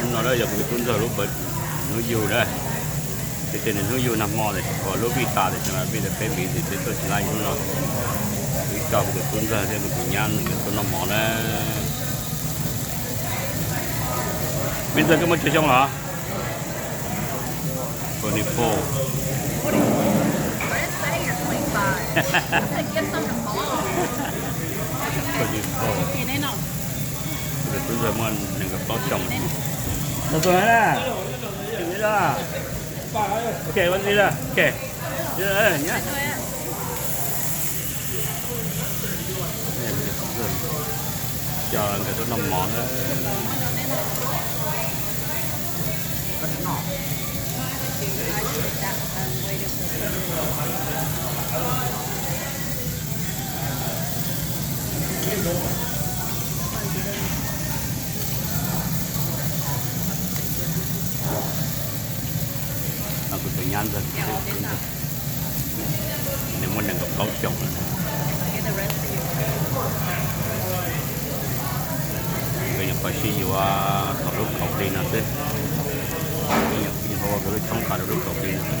Hnub no yog kuv tus tub ntxawg lub, hnub yug na. Ces tias nws hnub yug nag hmo tes, lub vij tas tes, vij tas peb hlis tes peb tuaj tsis laij hnub no. Kuv coj kuv tus tub ntxawg thiab kuv tus nyab nkawd tuaj noj mov na. Me ntxawg, koj muaj tsawg xyoo lawm? Twenty four. Twenty four. Kuv tus tub ntxawg muaj nees nkaum plaub xyoo. Los tus na. Ok, ua ntxiv na, ok. Coj nkawd tuaj noj mov na. Kuv tus nyab ntxawg, nws muaj nees nkaum plaub xyoos lawm. Nkawd nyuam qhuav sib yuav thaum lub kaum hli no xwb. Nyuam qhuav ua nkawd lub tshoob qab rau lub kaum hli no xwb.